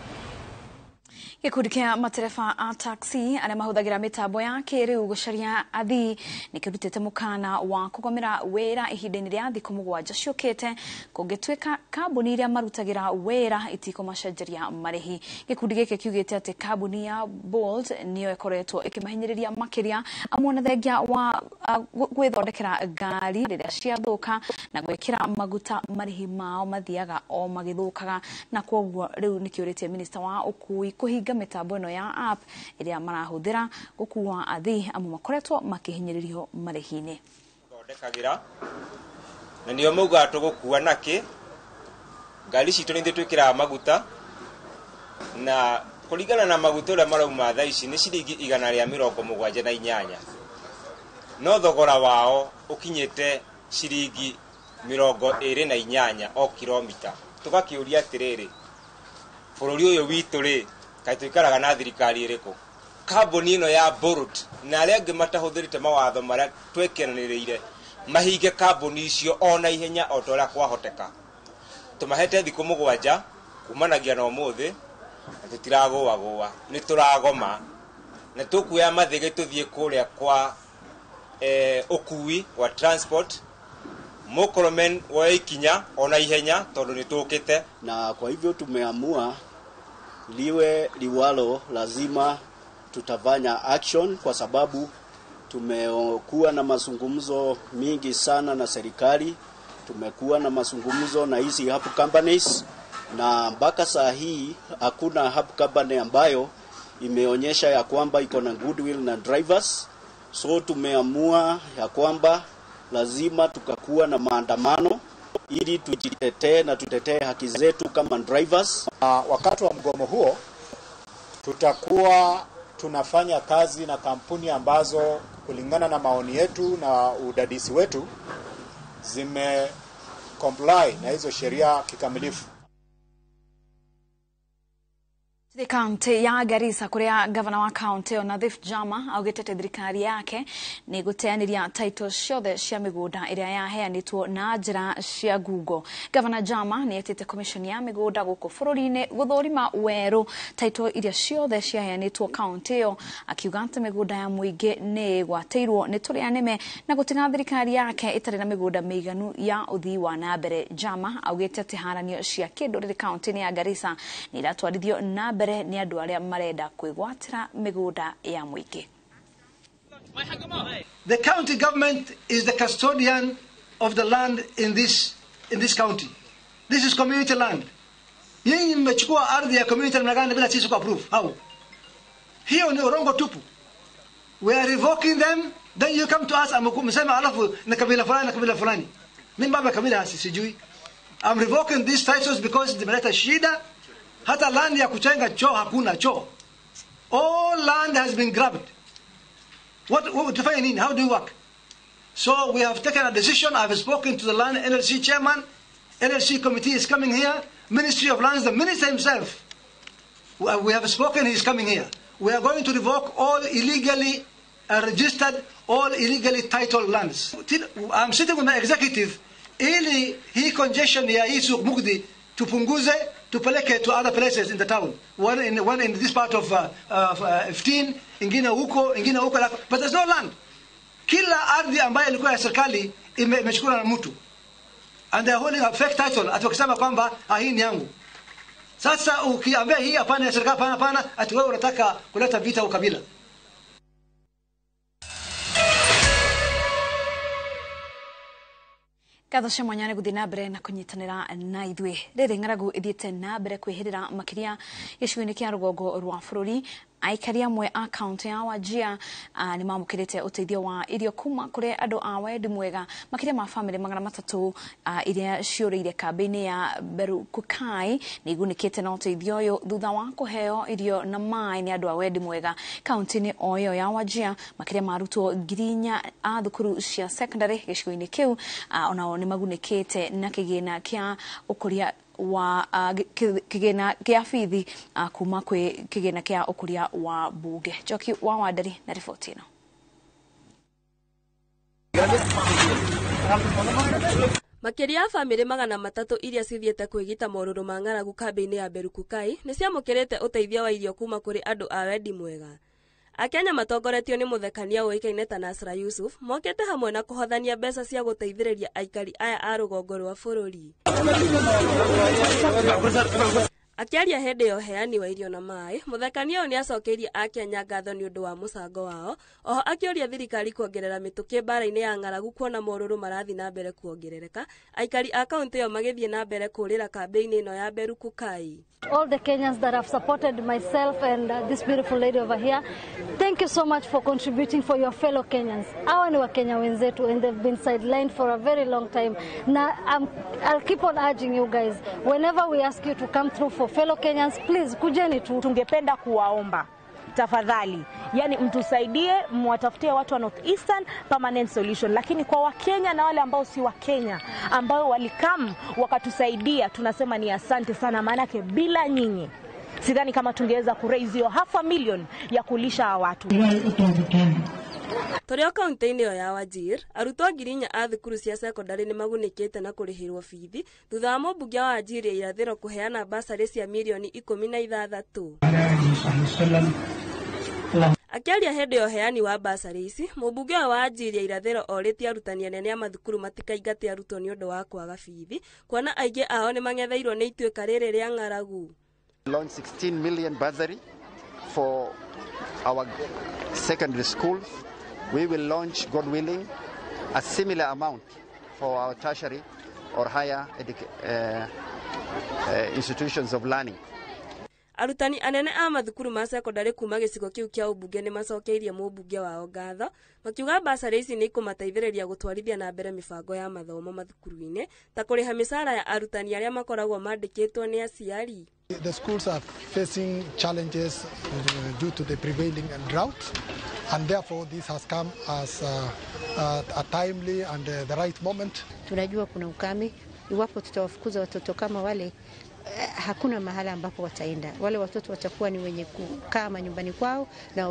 Gĩkundi kĩa matereba a taxi arĩa mahũthagĩra mĩtambo ya kĩrĩu gũcaria athii nĩ kĩrutĩte mũkana wa kũgomera wĩra ihinda-inĩ rĩa thikũ 7 ciũkĩte kũngĩtuĩka kambuni iria marutagĩra wĩra itikũmacenjeria marĩhi. Gĩkundi gĩkĩ kiugĩte atĩ kambuni ya Bolt nĩyo ĩkoretwo ĩkĩmahinyĩrĩria makĩria, amwe na thengia wa gwĩthondekera ngari rĩrĩa ciathũka na gwĩkĩra maguta marĩhi mao mathiaga o magĩthũkaga, na kwoguo rĩu nĩkĩũrĩtie minista wa ũkui kũhinga mĩtambo ĩno ya app ĩrĩa marahũthĩra gũkua athii amwe makoretwo makĩhinyĩrĩrio marĩhi-inĩ. Thondekagĩra na nĩo maugaga tũgũkua nakĩ, ngari citũ nĩ ithuĩ twĩkĩraga maguta, na kũringana na maguta ũrĩa marauma thaa ici nĩ ciringi 178, no thogora wao ũkinyĩte ciringi 28 o kilomita. Tũgakĩũria atĩrĩrĩ, bũrũri ũyũ witũ rĩ, kaĩ tũikaraga na thirikari ĩrĩkũ? Kambuni ĩno ya Bolt na arĩa angĩ matahũthĩrĩte mawatho marĩa twekeranĩrĩire mahinge kambuni icio o na ihenya o ta ũrĩa kwahoteka. Tũmahete thikũ 7 Kumanagia na umuthi na tutiragũagũa nĩ tũragoma na tũkuoya mathĩgĩ tũthiĩ kũrĩa kwa ũkui wa transport. Murkomen woe ikinya ona ihenya tondũ nĩ tũkĩte. Na kwa hivyo tumeamua liwe liwalo, lazima tutafanya action kwa sababu tumekuwa na mazungumzo mingi sana na serikali, tumekuwa na mazungumzo na hizi hub companies, na mpaka saa hii hakuna hub company ambayo imeonyesha ya kwamba iko na goodwill na drivers. So tumeamua ya kwamba lazima tukakuwa na maandamano ili tujitetee na tutetee haki zetu kama drivers. Wakati wa mgomo huo tutakuwa tunafanya kazi na kampuni ambazo kulingana na maoni yetu na udadisi wetu zime comply na hizo sheria kikamilifu. Kaunti ya Garissa kuria gavana wa kaunti ĩyo Nathif Jama augĩte atĩ thirikari yake nĩ ĩgũteanĩria title ciothe cia mĩgũnda ĩrĩa yaheanĩtwo na njĩra cia ngungo. Gavana Jama nĩ etĩte commission ya mĩgũnda gũkũ bũrũri-inĩ gũthũrima werũ title iria ciothe ciaheanĩtwo kaunti ĩyo, akiuga atĩ mĩgũnda ya mũingĩ nĩ ĩgwatĩirwo nĩ tũrĩa nĩme na gũtiga thirikari yake ĩtarĩ na mĩgũnda mĩiganu ya ũthii wa na mbere. Jama augĩte atĩ haranio cia kĩndũrĩrĩ kaunti-inĩ ya Garissa nĩ iratwarithio na mbere nĩ andũ arĩa marenda kwĩgwatĩra mĩgũnda ya mũingĩ. The county government is the custodian of the land in this county. This is community land. Nyinyi mmechukua ardhi ya community namna gani bila sisi ku approve? How? Hiyo ni urongo tupu. We are revoking them, then you come to us msema alafu na kabila fulani na kabila fulani. Mimi baba kabila sijui. I'm revoking these titles because zimeleta shida. Hata land ya kuchenga choo hakuna choo. All land has been grabbed. What tufanye nini? How do you work? So we have taken a decision. I have spoken to the land NLC chairman. NLC committee is coming here. Ministry of Lands, the minister himself. We have spoken, he is coming here. We are going to revoke all illegally registered, all illegally titled lands. I'm sitting with my executive. Ili hii congestion ya hii Suq Mugdi tupunguze, tupeleke to other places in the town. One in this part of 15, ingine huko, but there's no land. Kila ardhi ambayo ilikuwa ya serikali imechukuliwa na mtu. And they are holding a fake title. Ati wakisema kwamba hii ni yangu. Sasa ukiambia hii hapana ya serikali, hapana, ati wewe unataka kuleta vita ukabila. Ngatho cia mwanya nĩ gũthiĩ na mbere na kũnyitanĩra na ithuĩ. Rĩrĩ ng'aragu ĩthiĩte na mbere kwĩhĩrĩra makĩria gĩcigo-inĩ kĩa rũgongo rwa bũrũri. Aikari amwe a kaunti ya Wajir nĩ mamũkĩrĩte ũteithio wa irio kuma kũrĩ andũ a wendi mwega makĩria ma bamĩrĩ 300 iria ciũrĩire kambĩ-inĩ ya Berukukai nĩ igunĩkĩte na ũteithio ũyũ thutha wa kũheo irio na maĩ nĩ andũ a wendi mwega kaunti-inĩ o ĩyo ya Wajir. Makĩria ma arutwo 4,000 a thukuru cia secondary gĩcigo-inĩ kĩu onao nĩ magunĩkĩte na kĩgĩna kĩa ũkũria wa kĩgĩna kĩa bithi kuma kwĩ kĩgĩna kĩa ũkũria wa bunge. Njoki wa Wanderi na riboti ĩno. Makĩria ya bamĩrĩ 300 iria cithiĩte kwĩgita morũrũ ma ng'aragu kambĩ-inĩ ya Berukukai nĩ ciamũkĩrĩte ũteithio wa irio kuma kũrĩ andũ a wendi mwega. Akenya matongoretio nĩ mũthekania ũĩkaine ta Nasra Yusuf mokĩte hamwe na kũhothania mbeca cia gũteithĩrĩria aikari aya a rũgongo rwa bũrũri. Akĩaria hĩndĩ ya ũheani wa irio na maĩ, mũthekania ũyũ nĩacokeirie Akenya ngatho nĩ ũndũ wa mũcango wao, oho akĩũria thirikari kuongerera mĩtũkĩ mbara-inĩ ya ng'aragu kuona morũrũ marathiĩ na mbere kuongerereka, aikari a kaunti ĩyo magĩthiĩ na mbere kũũrĩra kambĩ-inĩ ĩno ya Berukukai. All the Kenyans that have supported myself and this beautiful lady over here, thank you so much for contributing for your fellow Kenyans. Hawa ni Wakenya wenzetu and they've been sidelined for a very long time. Now, I'll keep on urging you guys, whenever we ask you to come through for fellow Kenyans, please, kujeni tu. Tungependa kuwaomba tafadhali, yani mtusaidie, mwatafutie watu wa North Eastern permanent solution, lakini kwa Wakenya na wale ambao si Wakenya ambao walikam wakatusaidia, tunasema ni asante sana, maanake bila nyinyi sidhani kama tungeweza ku raise hiyo 500,000 ya kulisha watu. Tũrĩ o kaunti-inĩ ĩyo ya Wajir, arutwo 4,000 a thukuru cia cekondarĩ nĩ magunĩkĩte na kũrĩhĩrwo bithi thutha wa mũmbunge wa Wajir ya irathĩro kũheana basarĩ cia mirioni 16. Akĩaria hĩndĩ ya ũheani wa basarĩ ici, mũmbunge ũyũ wa Wajir ya irathĩro orĩtie arutani anene a mathukuru matikaingate arutwo nĩ ũndũ wa kwaga bithi, kuona aingĩ ao nĩ mang'etheirwo nĩ ituĩka rĩrĩ rĩa ng'aragu. Launch 16 million bursary for our secondary schools. We will launch, God willing, a similar amount for our tertiary or higher institutions of learning. Arutani anene a mathukuru ma cekondarĩ kuma gĩcigo kĩu kĩa ũmbunge nĩ macokeirie mũmbunge wao ngatho, makiuga basarĩ ici nĩ ikũmateithĩrĩria gũtwarithia na mbere mĩbango ya mathomo mathukuru-inĩ ta kũrĩha mĩcara ya arutani arĩa makoragwo mandĩkĩtwo nĩ aciari. The schools are facing challenges due to the prevailing drought, and therefore this has come as a timely and the right moment. Tunajua kuna ukame, iwapo tutawafukuza watoto kama wale, hakuna mahala ambapo wataenda. Wale watoto watakuwa ni wenye kukaa manyumbani kwao na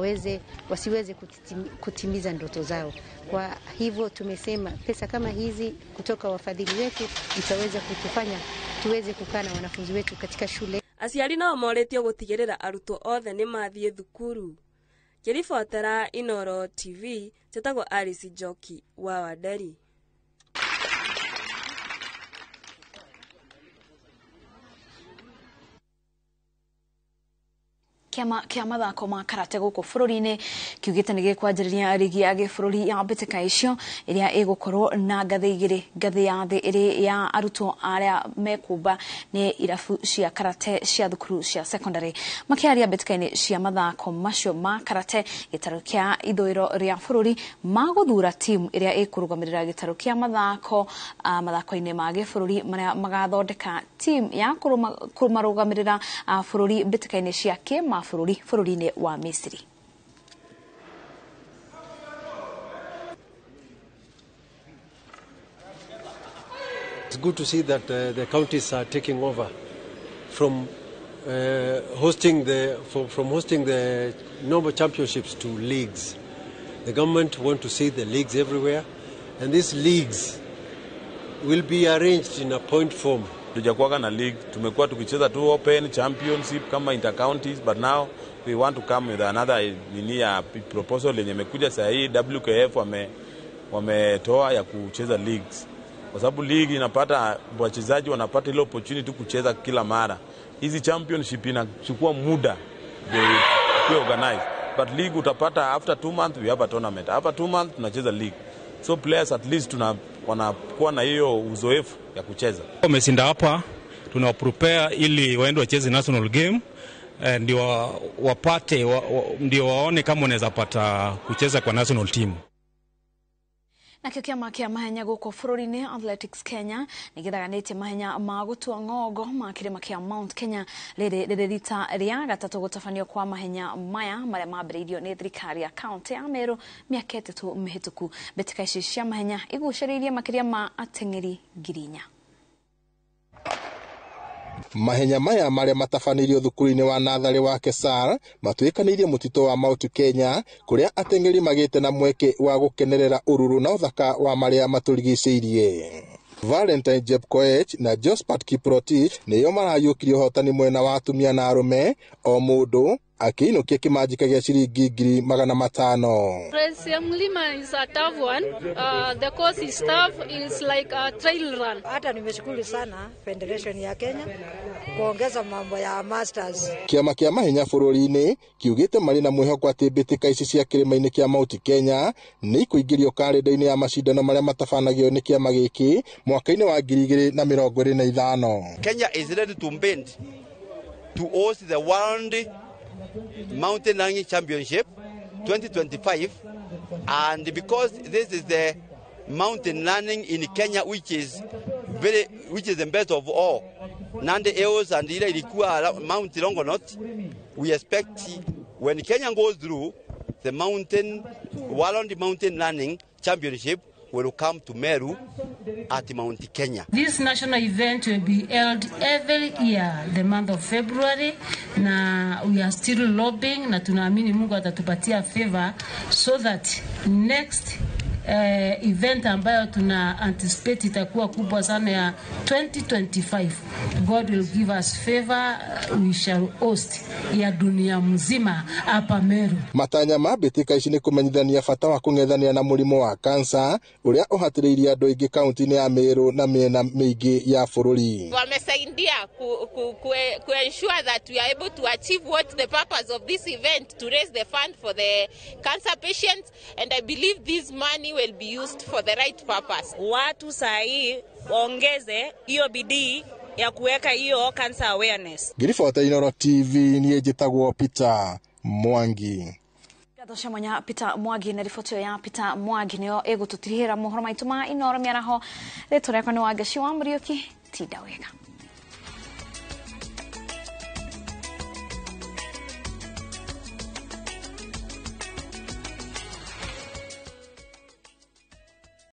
wasiweze kutimiza ndoto zao. Kwa hivyo tumesema pesa kama hizi kutoka wafadhili wetu itaweza kutufanya tuweze kukaa na wanafunzi wetu katika shule. Aciari nao moretio gũtigĩrĩra arutwo othe nĩ mathiĩ thukuru. Ngĩribotera Inooro TV, njĩtagwo Alice Njoki wa Wanderi. Kĩama kĩa mathako ma karate gũkũ bũrũri-inĩ kiugĩte nĩ gĩkwanjĩrĩria rigi ya gĩbũrũri ya mbĩtĩka icio ĩrĩa ĩgũkorwo na ngathĩ igĩrĩ, ngathĩ ya thĩ ĩrĩ ya arutwo arĩa mekũmba nĩ irabu cia karate cia thukuru cia secondary. Makĩaria mbĩtĩka-inĩ cia mathako macio ma karate gĩtarũ kĩa ithũĩro rĩa bũrũri magũthura timu ĩrĩa ĩkũrũgamĩrĩra gĩtarũ kĩa mathako mathako-inĩ ma gĩbũrũri marĩa magathondeka timu ya kũmarũgamĩrĩra bũrũri mbĩtĩka-inĩ cia kĩmabũrũri bũrũri-inĩ wa Misiri. It's good to see that the counties are taking over from hosting the normal championships to leagues. The government want to see the leagues everywhere, and these leagues will be arranged in a point form. Tujakuwa na league, tumekuwa tukicheza tu open championship kama inter counties, but now we want to come with another nini ya proposal yenye imekuja sasa hii WKF wametoa ya kucheza leagues, kwa sababu league inapata wachezaji wanapata ile opportunity kucheza kila mara. Hizi championship inachukua muda ndio organize, but league utapata after 2 months we have a tournament, after 2 months tunacheza league, so players at least wanakuwa na hiyo uzoefu ya kucheza. Wameshinda hapa, tuna prepare ili waende wacheze national game, ndio wapate ndio waone kama wanaweza pata kucheza kwa national team. Nakĩo kĩama kĩa mahenya gũkũ bũrũri-inĩ Athletics Kenya nĩ gĩthaganĩtie mahenya ma gũtua ng'ongo ma kĩrĩma kĩa Mount Kenya rĩrĩ rĩrĩ rita rĩa gatatũ gũtabanio kwa mahenya maya marĩa mambĩrĩirio nĩ thirikari ya kaunti ya Meru mĩaka 3 mĩhĩtũku. Mbĩtĩka ici cia mahenya igucĩrĩirie makĩria ma ateng'eri 4,000. Mahenya maya marĩa matabanĩirio thukuru-inĩ wa natharĩ wa Kesar matuĩkanĩirie mũtitũ wa Mount Kenya kũrĩa ateng'eri magĩte na mweke wa gũkenerera ũruru na ũthaka wa marĩa matũrigicĩirie. Valentine Jepkoech na Josephat Kiprotich nĩo marayũkirie ũhotani mwena wa atumia na arũme, o mũndũ akĩinũkia kĩmanjĩka gĩa ciringi 500,000. Race ya mlima is a tough one. The course is tough, it's like a trail run. Hata nimeshukuru sana Federation ya Kenya kuongeza mambo ya masters. Kĩama kĩa mahenya bũrũri-inĩ kiugĩte marĩ na mwĩhoko atĩ mbĩtĩka ici cia kĩrĩma-inĩ kĩa Mount Kenya nĩ ikũingĩrio karenda-inĩ ya macindano marĩa matabanagio nĩ kĩama gĩkĩ mwaka-inĩ wa 2025. Kenya is ready to bend to host the World Mountain Running Championship 2025, and because this is the mountain running in Kenya which is the best of all, Nandi Hills and ile ilikuwa Mount Longonot, we expect when Kenya goes through the World Mountain Running Championship will come to Meru at Mount Kenya. This national event will be held every year the month of February, na we are still lobbying na tunaamini Mungu atatupatia favor so that next event ambayo tuna anticipate itakuwa kubwa sana ya 2025. God will give us favor, we shall host ya dunia mzima hapa Meru. Matanya ma mbĩtĩka ici nĩ kũmenyithania bata wa kũng'ethania na mũrimũ wa kansa ũrĩa ũhatĩrĩirie andũ aingĩ kaunti-inĩ ya Meru na mĩena mĩingĩ ya bũrũri. Wamesaidia ku ensure that we are able to achieve what the purpose of this event, to raise the fund for the cancer patients, and I believe this money will be used for the right purpose. Watu sahii waongeze hiyo bidii ya kuweka hiyo cancer awareness. Ngĩribota Inooro TV niĩ njĩtagwo Peter Mwangi. Ngatho cia mwanya Peter Mwangi na riboti ĩyo ya Peter Mwangi nĩyo ĩgũtũtirihĩra mohoro maitũ ma Inooro mĩaraho. Rĩtwa rĩakwa nĩ Wangeci wa Mũriũki, tinda wega.